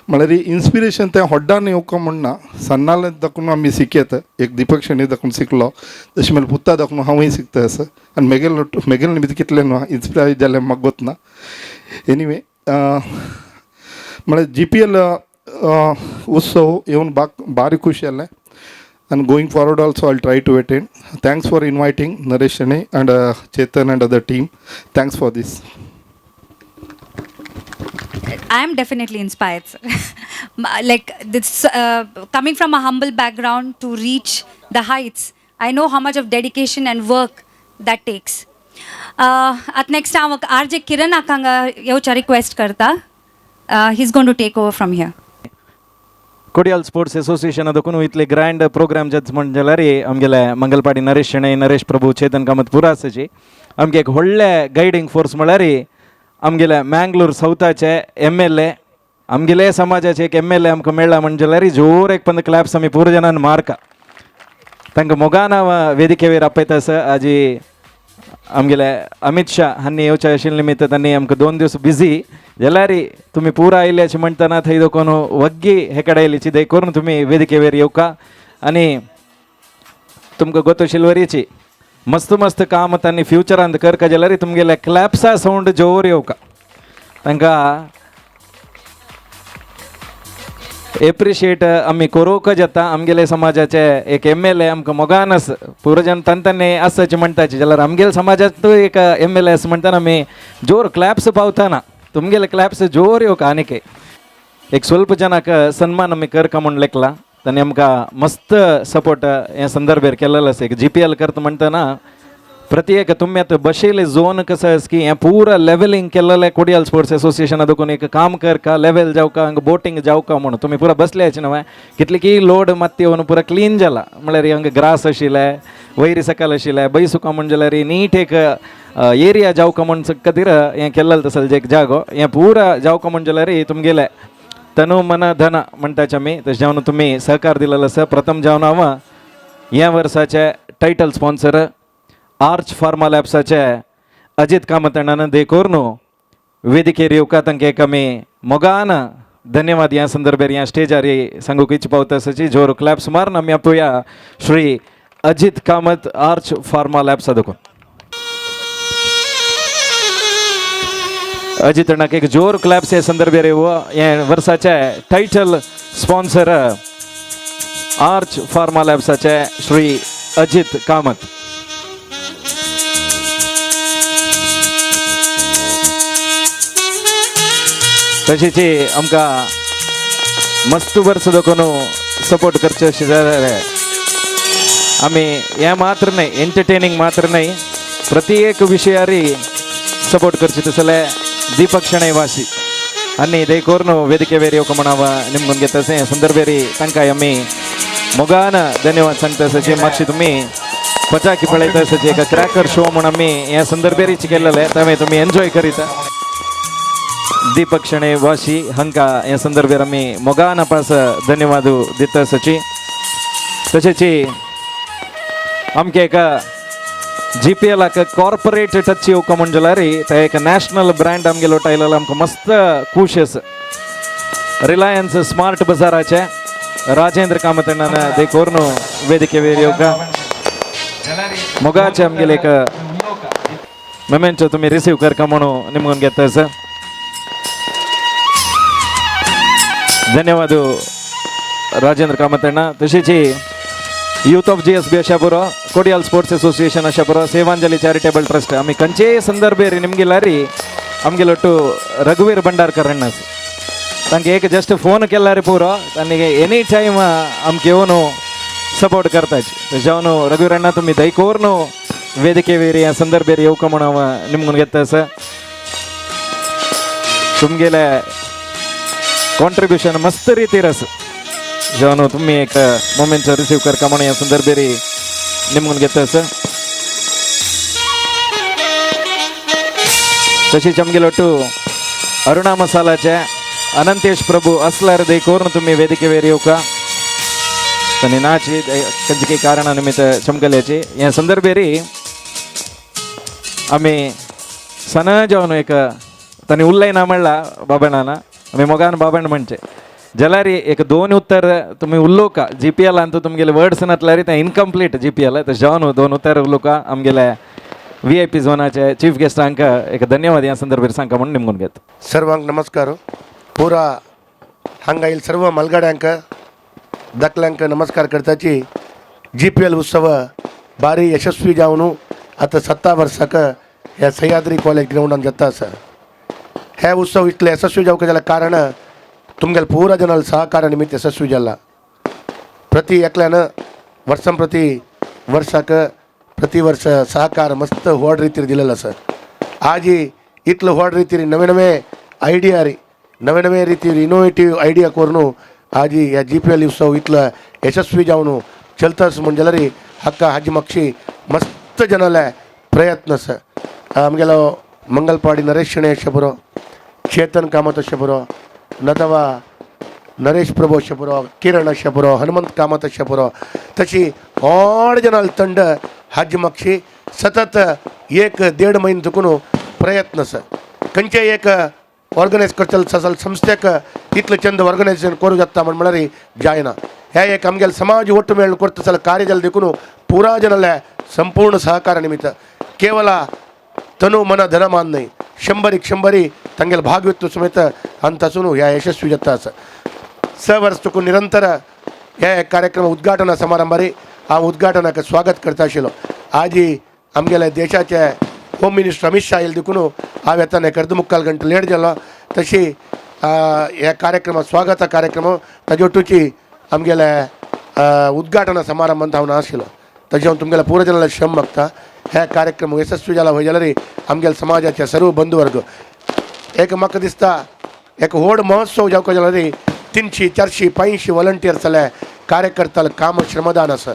म्हळ्यार इन्स्पिरेशन तें व्हड्डान येवका म्हण ना, सन्नाले दाखोवन आमी शिकयता. एक दीपक शेणी दाखोवन शिकलो, तशें म्हळ्यार पुता दाखोवन हांवूय शिकता आसा. आनी मेगेलो मेगेले निमित्त कितलें न्हू इन्स्पायर जालें म्हाका गोत ना. एनिवे, म्हळ्यार जीपीएल उत्सव येवन बारी खुशी जालें and going forward also I'll try to attend. Thanks for inviting Naresh Shenoy and Chetan and other team. Thanks for this. I am definitely inspired, sir. Like this, coming from a humble background to reach the heights. I know how much of dedication and work that takes. आतां नेक्स्ट हांव आर जे किरणाक हांगा येवच्या रिक्वेस्ट करता. He is going to take over from here. Kodial sports association देखून इतले ग्रँड प्रोग्राम जाता म्हण जाल्यार आमगेले मंगलपाडी नरेश शेणै, नरेश प्रभू, चेतन कामत पुरा आसाची. आमगे एक व्हडले गायडींग फोर्स म्हळ्यार आमगेले मँगलोर सावथाचे MLA, आमगेले समाजाचे एक MLA आमकां मेळ्ळा म्हण जाल्यार जोर एक पंद क्लॅप्स आमी पुरो जनान मारका. तांकां मोगान हांव वेदिकेवेर आपयता आसा. आजी आमगेले अमित शाह हांणी येवच्या आशिल्ले निमित्त तांणी आमकां 2 दीस बिझी जाल्यार तुमी पुरा आयले अशें म्हणटना थंय देखून वग्गी हे कडेन आयलीची दे करून तुमी वेदिकेवेर येवका. आनी तुमकां गोतो शिलवरीची मस्त मस्त काम तांणी फ्युचरांत करका जाल्यार तुमगेले क्लॅप्सा सावंड जोर येवका. तांकां एप्रिशिएट आमी करूंक जाता. आमगेले समाजाचे एक MLA आमकां मोगान आसा, पुरो जन तांणी आसाचे म्हणटाचे जाल्यार आमगेले समाजांतूय एक MLA आसा म्हणटना आमी जोर क्लॅप्स पावतना तुमगेले क्लॅप्स जोर येवका. आनीक एक स्वल्प जनाक सन्मान आमी करका म्हूण लेखला. तांणी आमकां मस्त सपोर्ट हे संदर्भेर केलेलो आसा. एक GPL करता म्हणटना प्रत्येक तुमी आतां बशिल्ले झोन कसो आसा की हें पुरा लेवलिंग केलेलें कोडियाल स्पोर्ट्स एसोसिएशना देखून एक काम करका, लेवल जावका, हांगा बोटींग जावका म्हणून तुमी पुरा बसल्याचे न्हय कितली की लोड माती येवन पुरा क्लीन जाला. म्हळ्यार हांगा ग्रास आशिल्लें, वयरी सकयल आशिल्लें, बैसुका म्हण जाल्यार नीट एक एरिया जावका म्हण खातीर हें केल्लें तसो एक जागो हें पुरा जावका म्हण जाल्यार तुमगेलें तनु मन धन म्हणटाचे आमी. तशें जावन तुमी सहकार दिलेलो आसा. प्रथम जावन हांव ह्या वर्साचे टायटल स्पॉन्सर आर्च फार्मा लॅब्साचे अजित कामत अण्णान देखून वेदिकेर येवका तांकां एक आमी मोगान धन्यवाद ह्या संदर्भार ह्या स्टेजार सांगूंक इच्छा पावता आसाची. जोर क्लॅप्स मारून आमी आपोवया श्री अजित कामत आर्च फार्मा लॅब्सा देखून. अजित अण्णाक एक जोर क्लॅप्स ह्या संदर्भार हे वर्साचे टायटल स्पॉन्सर आर्च फार्मा लॅब्साचे श्री अजित कामत. तशेंच आमकां मस्त वर्स देखून सपोर्ट करचे अशें जाल्यार आमी हें मात्र न्हय, एंटरटेनिंग मात्र न्हय, प्रत्येक विशयारी सपोर्ट करचे तसले दीपक शणै वाशी आनी दे करून वेदिकेवेर येवका म्हण हांव निमगून घेता. हे संदर्भेर तांकां आमी मोगान धन्यवाद सांगता आसाची. मातशी तुमी पचाकी पळयता आसाची एक क्रॅकर शो म्हूण आमी ह्या संदर्भेरीच केलेले, तांवें तुमी एन्जॉय करीता. दीपक शणै वाशी हांकां ह्या संदर्भार आमी मोगान पास धन्यवाद दिता आसाची. तशेंच आमकां एक GPLाक कॉर्पोरेट टच येवका म्हण जाल्यार ते एक नॅशनल ब्रँड आमगेलो आयलेलो आमकां मस्त खूश आसा. रिलायन्स स्मार्ट बजाराचे राजेंद्र कामत अण्णान देखून वेदिकेवेर येवका मोगाचे आमगेले एक मेमेंटो तुमी रिसीव करका म्हणून निमगून घेता आसा. धन्यवाद राजेंद्र कामत अण्णा. तशेंच यूथ ऑफ GSB अशा पुरो, कोडियाल स्पोर्ट्स एसोसिएशन अशा पुरो, सेवांजली चॅरिटेबल ट्रस्ट आमी खंयचेय संदर्भेर निमगेलारी आमगेलो टू रघुवीर भंडारकर अण्णा तांकां एक जस्ट फोन केल्यार पुरो तांणी एनी टायम आमकां येवन सपोर्ट करताची. तशें जावन रघुवीर अण्णा तुमी दयकोर वेदिकेवेर ह्या संदर्भेर येवका म्हूण हांव निमगून घेता आसा. तुमगेले कॉन्ट्रिब्युशन मस्त रितीर आसा. जावन तुमी एक मोमेंट रिसीव करका म्हणून ह्या संदर्भेर निमगून घेता आसा. तशीच आमगेलो टू अरुणा मसालाचे अनंतेश प्रभू असल्यार देखून तुमी वेदिकेवेर येवका. तांणी नाची खंयचे काही कारणा निमित्त चमकल्याची ह्या संदर्भेर आमी सना जावन एक तांणी उलयना म्हणला बाबणाना आमी मोगान बाबण म्हणचे जाल्यार एक 2 उत्तर तुमी उलोवका. GPLान तुमगेले वर्ड्स नातल्यार तें इनकम्प्लीट GPL. तशें जावन 2 उत्तर उलोवका. आमगेले VIP झोनाचे चीफ गेस्टांक एक धन्यवाद ह्या संदर्भार सांगका म्हणून निमगून घेता. सर्वांक नमस्कार. पुरा हांगा येईल सर्व मलगाड्यांक दाखल्यांक नमस्कार करताची. GPL उत्सव भारी यशस्वी जावन आतां 17 वर्साक ह्या सह्याद्री कॉलेज ग्रावंडान जाता आसा. हे उत्सव इतले यशस्वी जावंक जाल्यार कारण तुमगेले पुरा जनाल सहकार निमित्त यशस्वी जाला. प्रति एकल्यान वर्सां प्रति वर्साक प्रति वर्स सहकार मस्त व्हड रितीर दिलेलो आसा. आजी इतलो व्हड रितीर नवे नवे आयडिया नवे नवे रितीर इनोवेटीव आयडिया करून आजी ह्या जी पी एल उत्सव इतलो यशस्वी जावन चलतास म्हण जाल्यार हाका हाजी मागशी मस्त जनाले प्रयत्न आसा. आमगेलो मंगलपाडी नरेश शणै अशें बरो, चेतन कामत अशें बरो, नदवा नरेश प्रभू अशें बरो, किरण अशें बरो, हनुमंत कामत अशें बरो, तशी व्हड जनाल तंड हाजी मागशी सतत एक देड म्हयनो चुकून प्रयत्न आसा. खंयचेय एक ऑर्गनायज करतले जाल्यार संस्थेक इतलो चंद ऑर्गनायजेशन करूं जाता म्हण म्हळ्यार जायना. हे एक आमगेले समाज ಒಟ್ಟು मेळून करता जाल्यार कार्य जालें देखून पुरा जनाले संपूर्ण सहकार निमित्त केवल तनु मन धन मान न्हय शंबरीक शंबरी तांगेले भाग घेतलो समेत आनी तातूंत ह्या यशस्वी जाता आसा. 6 वर्स चुकून निरंतर हे कार्यक्रम उद्घाटन समारंभारी हांव उद्घाटनाक स्वागत करता आशिल्लो. आजी आमगेले देशाचे होम मिनिस्टर अमित शाह येयले देखून हांव येतना एक अर्द मुक्काल घंटे लेट जालो. तशी ह्या कार्यक्रमा स्वागत कार्यक्रम ताजे ओटूची आमगेले उद्घाटन समारंभांत हांव नाशिल्लो. ताजे हांव तुमगेल्या पुरो जनाले क्षम मागता. हे कार्यक्रम यशस्वी जाला वय जाल्यार आमगेले समाजाचे सर्व बंधुवर्ग एक म्हाका दिसता एक व्हड महोत्सव जावपाक जाल्यार 300 400 500 वॉलंटियर्स जाल्यार कार्यकर्त्याले काम श्रमदान आसा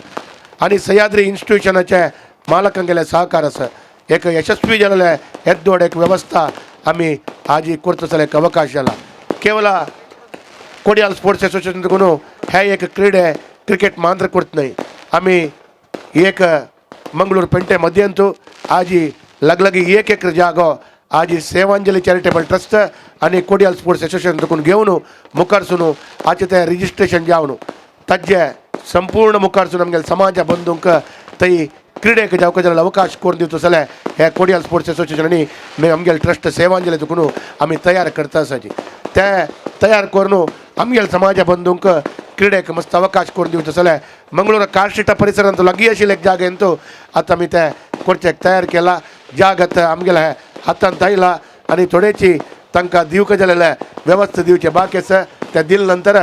आनी सह्याद्री इन्स्टिट्युशनाचे मालकांगेले सहकार आसा. एक यशस्वी जाल्ले येद्दोड एक वेवस्था आमी आजी करता जाल्यार एक अवकाश जाला. केवल कोडियाल स्पोर्ट्स एसोसिएशन देखून हे एक क्रीडे क्रिकेट मांद्र करत न्हय, आमी एक मंगळूर पेंटे मध्यंतू आजी लगलगी एक एक जागो आजी सेवांजली चॅरिटेबल ट्रस्ट आनी कोडियाल स्पोर्ट्स एसोसिएशन देखून घेवन मुखारसून आजचे ते रिजिस्ट्रेशन जावन ताजे संपूर्ण मुखारसून आमगेले समाजा बंधूंक थंय क्रीडेक जावपाक जाल्यार अवकाश करून दिवचो जाल्यार हे कोडियाल स्पोर्ट्स एसोसिएशन आनी आमगेले ट्रस्ट सेवांजली देखून आमी तयार करता आसाची. ते तयार करून आमगेले समाजा बंधूंक क्रीडेक मस्त अवकाश करून दिवचो जाल्यार मंगळूर कारशिटा परिसरांत लागीं आशिल्ले एक जागेंत आतां आमी ते करचेक तयार केला. जाग आतां आमगेले हातांत आयला आनी थोडेची तांकां दिवंक जाल्यार वेवस्था दिवचे बाकी आसा. त्या दिले नंतर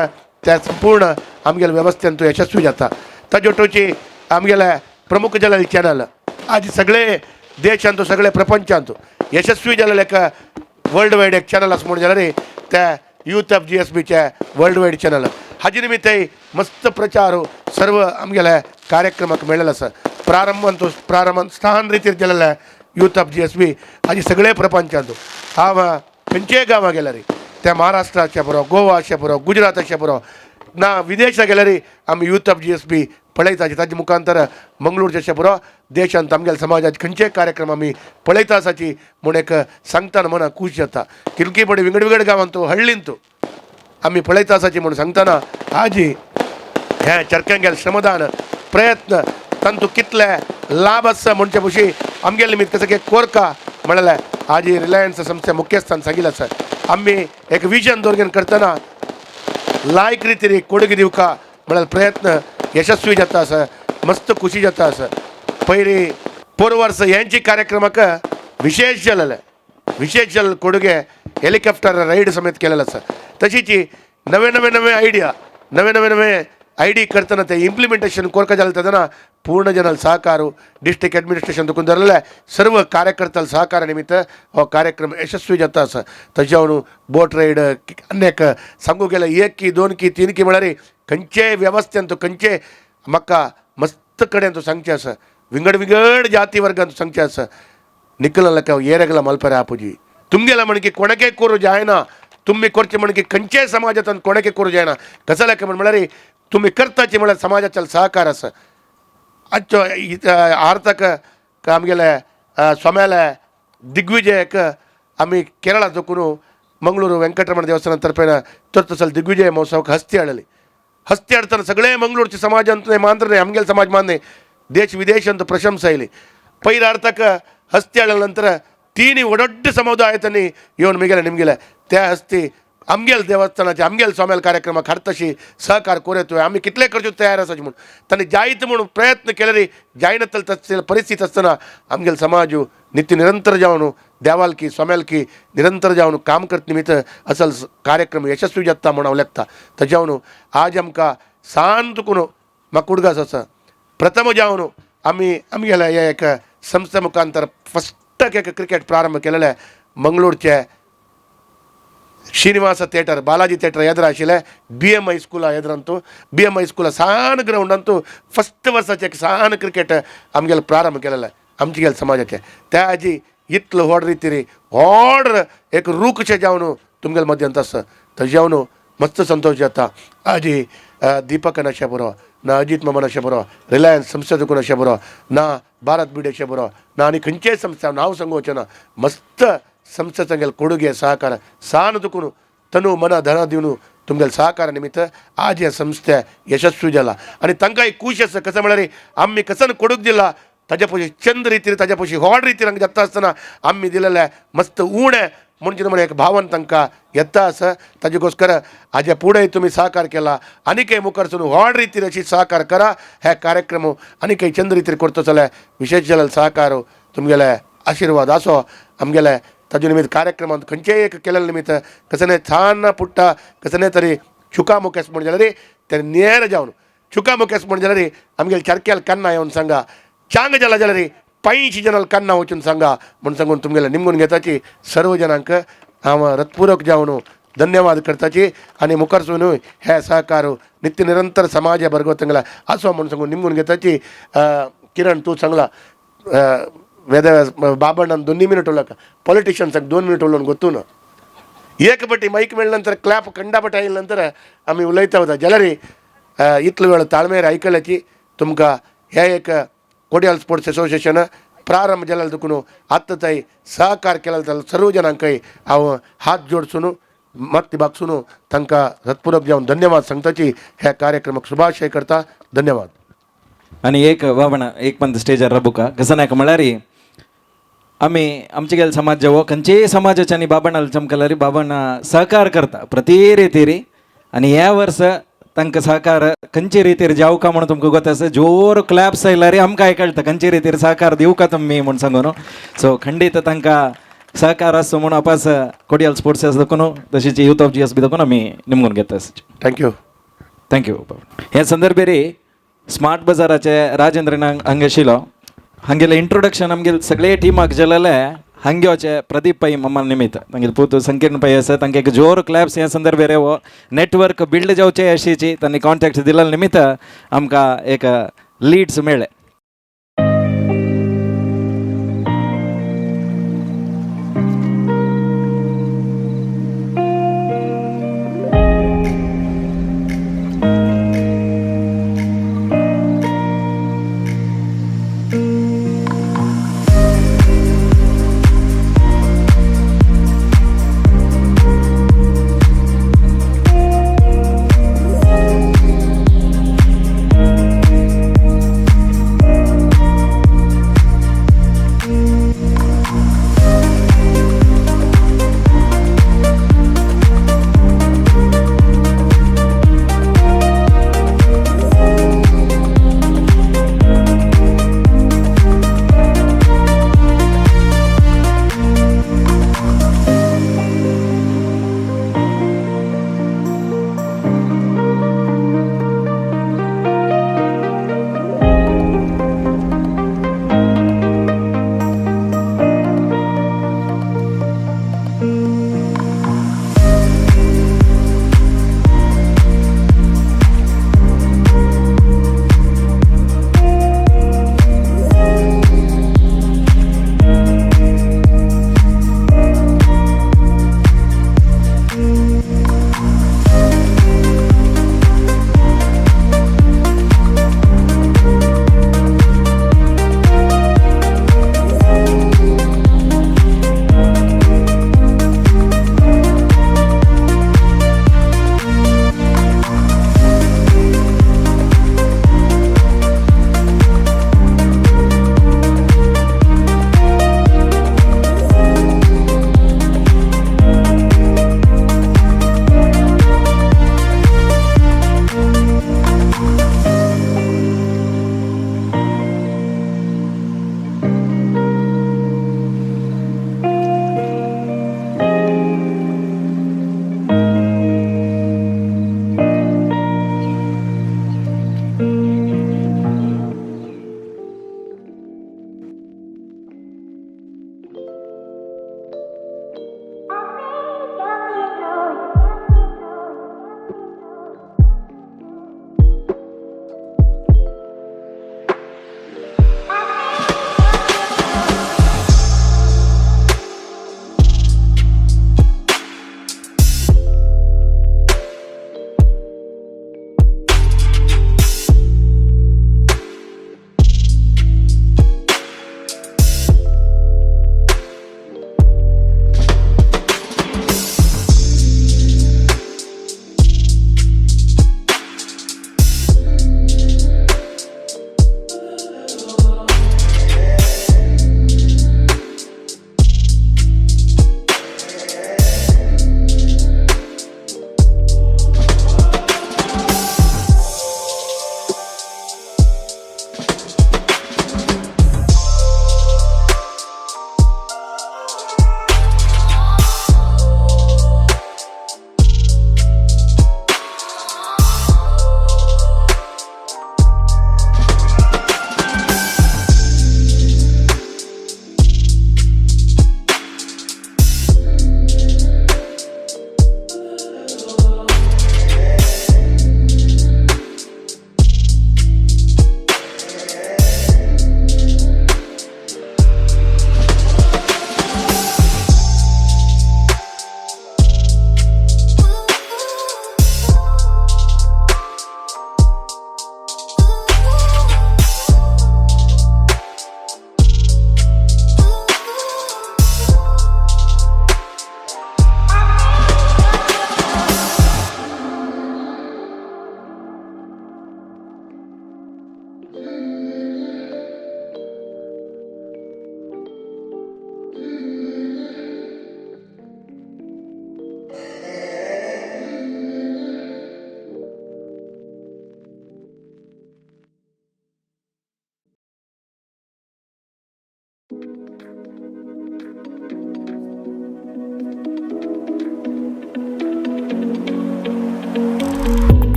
त्या संपूर्ण आमगेले वेवस्थेंत यशस्वी जाता. ताजे वटूची आमगेले प्रमुख जालेले चॅनल आज सगळे देशांत सगळे प्रपंचांत यशस्वी जालेले एक वर्ल्ड वायड एक चॅनल आसा म्हणून जाल्यार त्या यूथ ऑफ जी एस बीचे वर्ल्ड वायड चॅनल हाजे निमित्तय मस्त प्रचार सर्व आमगेले कार्यक्रमाक मेळ्ळेलो आसा. प्रारंभांत प्रारंभान स्थान रितीर जालेले youth of G S B आनी सगळे प्रपंचांत हांव खंयचेय गांवां गेल्यार त्या महाराष्ट्राचे पुरो, गोवाचे पुरो, गुजराताचे पुरो ना विदेशा गेल्यार आमी youth of G S B पळयताचे. ताजे मुखांतर मंगळूरचे पुरो देशांत आमगेले समाजाचे खंयचेय कार्यक्रम आमी पळयता आसाची म्हूण एक सांगतना मनाक खूश जाता. किरकी पडे विंगड विंगड गांवांत हळ्ळींत आमी पळयता आसाची म्हूण सांगतना आजी हे चरक्यांगेले श्रमदान प्रयत्न तांतू कितले लाभ आसा म्हणचे पशी आमगेले निमित्त कसं की कोरका म्हणल्यार आजी रिलायन्स संस्थे मुख्यस्थान सांगिल्लें आसा. आमी एक विजन दवरून करतना लायक रितीन कोडगी दिवका म्हळ्यार प्रयत्न यशस्वी जाता आसा, मस्त खुशी जाता आसा. पयली पोर वर्स हेंची कार्यक्रमाक विशेष जालेले विशेष जाल्ले कोडगे हेलिकॉप्टर रायड समेत केलेलो आसा. तशीच नवे नवे नवे आयडिया नवे नवे नवे आयडी करतना ते इम्प्लिमेंटेशन कोरका जालें तेन्ना पूर्ण जनल सहकार डिस्ट्रिक्ट एडमिनिस्ट्रेशन देखून धरलेले सर्व कार्यकर्त्यां सहकार निमित्त हो कार्यक्रम यशस्वी जाता आसा. तशें हांव बोट रायड अनेक सांगू गेल्यार 1 की 2 की 3 की म्हळ्यार खंयचेय वेवस्थेंत खंयचे म्हाका मस्त कडेन तूं सांगचें आसा. विंगड विंगड जाती वर्गांत सांगचें आसा. निकल येरगला मलपरे आपुजी तुमगेला म्हण की कोणाकय करूं जायना, तुमी करचें म्हण की खंयचेय समाजांत कोणाकय करूं जायना. कसलें म्हण म्हळ्यार तुमी करताचे म्हळ्यार समाजाचो सहकार आसा. आजचो आर्थक आमगेले स्वाम्याले दिग्विजयक आमी केरळा चोकून मंगळूर वेंकटरमण देवस्थाना तर्फेन तर दिग्विजय महोत्सवाक हस्ती हाडली. हस्ती हाडटना सगळे मंगळूरचे समाजांत न्हय मांद्र न्हय आमगेले समाज मान्य देश विदेशांत प्रशंसा आयली. पयर अर्थाक हस्ती हाडल्या नंतर तिनी व्हड समुदाय तांणी येवन मिगेले निमगेले त्या हस्ती आमगेल देवस्थानाचे आमगेल स्वाम्याल कार्यक्रमाक हाडतशी सहकार कोरयत आमी कितले करचे तयार आसाचे म्हूण तांणी जायत म्हूण प्रयत्न केले रे जायना तसले परिस्थिती आसतना आमगेल समाज नित्य निरंतर जावन देवालकी स्वाम्यालकी निरंतर जावन काम करत निमित्त असल कार्यक्रम यशस्वी जाता म्हूण हांव लेखता. तशें जावन आज आमकां सान चुकून म्हाका उडगास आसा प्रथम जावन आमी आमगेल्या ह्या एक संस्थे मुखांतर फस्टाक एक क्रिकेट प्रारंभ केलेले मंगळूरचे श्रीनिवास थिएटर बालाजी थिएटर ಎದುರು ಆಶಿಲೆ ಬಿ ಎಮ್ I ಸ್ಕೂಲ ಎದುರಂತೂ ಬಿ ಎಮ್ I ಸ್ಕೂಲ ಸಾನ್ ಗ್ರೌಂಡ್ ಅಂತೂ ಫಸ್ಟ್ वर्साचे एक सान क्रिकेट आमगेले प्रारंभ केलेले आमचे समाजाचे त्या आजी इतलो व्हड रितीरी व्हड एक रूखशें जावन तुमगेले मध्यांत आसा तशें जावन मस्त संतोश जाता. आजी दीपक अशें बरो ना अजीत मामान अशें बरो रिलायन्स संस्थे देखून अशें बरो ना भारत बीड अशें बरो ना आनी खंयचेय संस्था नांव सांगूचें ना मस्त संस्थे तांगेले कोडुगे सहकार सान दुखून तनु मन धन दिवन तुमगेले सहकार निमित्त आज ह्या संस्थे यशस्वी जाला आनी तांकां एक खूश आसा. कसं म्हळ्यार आमी कसन कोडूक दिला ताज्या पयशीं चंद रितीर ताज्या पयशीं व्हड रितीर हांगा जाता आसतना आमी दिलेले मस्त उणें म्हणचे म्हण एक भावन तांकां येता आसा. ताजे गोस्कर हाज्या फुडें तुमी सहकार केला आनीकय मुखार सरून व्हड रितीर अशी सहकार करा. हे कार्यक्रम आनीकय चंद रितीर करतो जाल्यार विशेश जाल्यार सहकार तुमगेले आशिर्वाद आसो आमगेले ताजे निमित्त कार्यक्रमांत खंयचेय एक केलेले निमित्त कसने छान पुट्टा कसने तरी चुका मुकेस म्हण जाल्यार ते नेर जावन चुका मुकेस म्हण जाल्यार आमगेले चारकेल कन्ना येवन सांगा चांग जाला जाल्यार 85 जणांक कन्ना वचून सांगा म्हूण सांगून तुमगेले निमगून घेताची सर्व जणांक हांव रतपूर्वक जावन धन्यवाद करताची आनी मुखार सून हे सहकार नित्य निरंतर समाज बरगोतंगला आसो म्हूण सांगून निमगून घेताची. किरण तूं सांगला वेद बाबण्णान 2 मिनिट उरला पॉलिटिशियन्साक 2 मिनिट उलोवन गोत्तू ना एक पटी माईक मेळ्ळे नंतर क्लॅप कंडापट आयले नंतर आमी उलयता वता जाल्यार इतलो वेळ ताळमेर आयकल्याची तुमकां हे एक कोडियाल स्पोर्ट्स असोसिएशन प्रारंभ जाल्यार देखून आतां ताई सहकार केला जाल्यार सर्व जणांकय हांव हात जोडसून माती बागसून तांकां हृतपूर्वक जावन धन्यवाद सांगताची ह्या कार्यक्रमाक शुभाशय करता. धन्यवाद. आनी एक बाबणा एक पण स्टेजार रबुका कसं नाका म्हळ्यार आमी आमचे गेले समाज जेवो खंयचेय समाजाच्या आनी बाबणाल चमकल्यार बाबणा सहकार करता प्रति रितीरी आनी ह्या वर्स तांकां सहकार खंयचे रितीर जावका म्हणून तुमकां गोत आसा जोर क्लॅप्स आयल्यार आमकां कळटा खंयचे रितीर सहकार दिवका तुमी म्हूण सांगू न्हू. सो खंडीत तांकां सहकार आसचो म्हणून आपास कोडियाल स्पोर्ट्स आसा देखून तशीच यूथ ऑफ GS B देखून आमी निमगून घेता. Thank you. Thank you. ह्या संदर्भेर स्मार्ट बाजाराचे राजेंद्रन हांगा आशिल्लो हांगेलें इंट्रोडक्शन आमगेले सगळे टिमाक जालेले हांगेचे प्रदीप पै मम्मा निमित्त तांगेले पूत संकीर्ण पै आसा तांकां एक जोर क्लॅप्स ह्या संदर्भेर हो नेटवर्क बिल्ड जावचे अशीची तांणी कॉन्टॅक्ट दिलेले निमित्त आमकां एक लीड्स मेळ्ळे.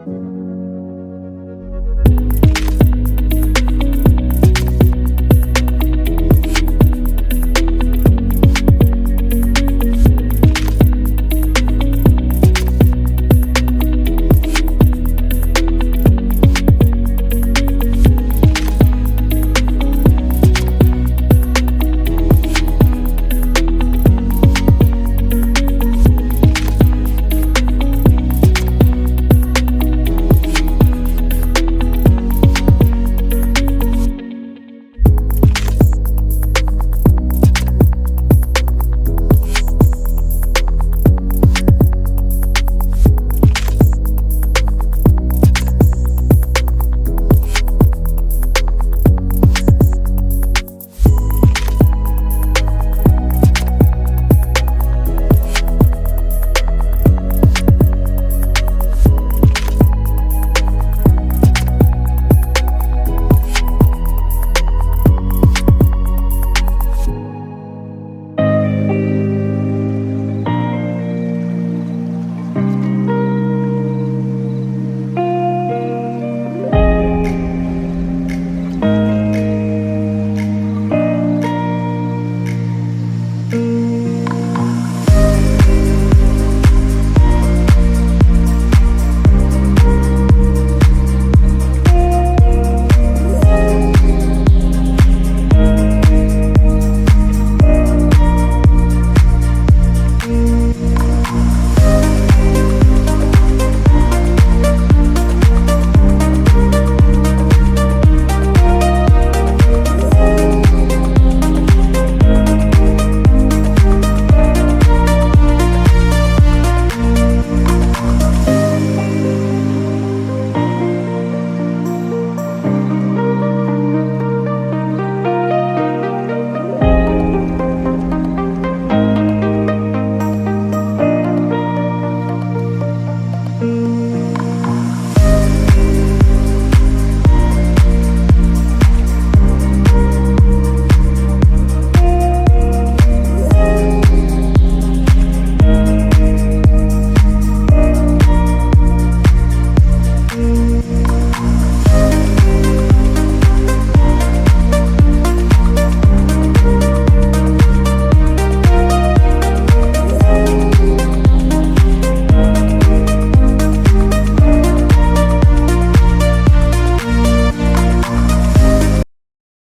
you.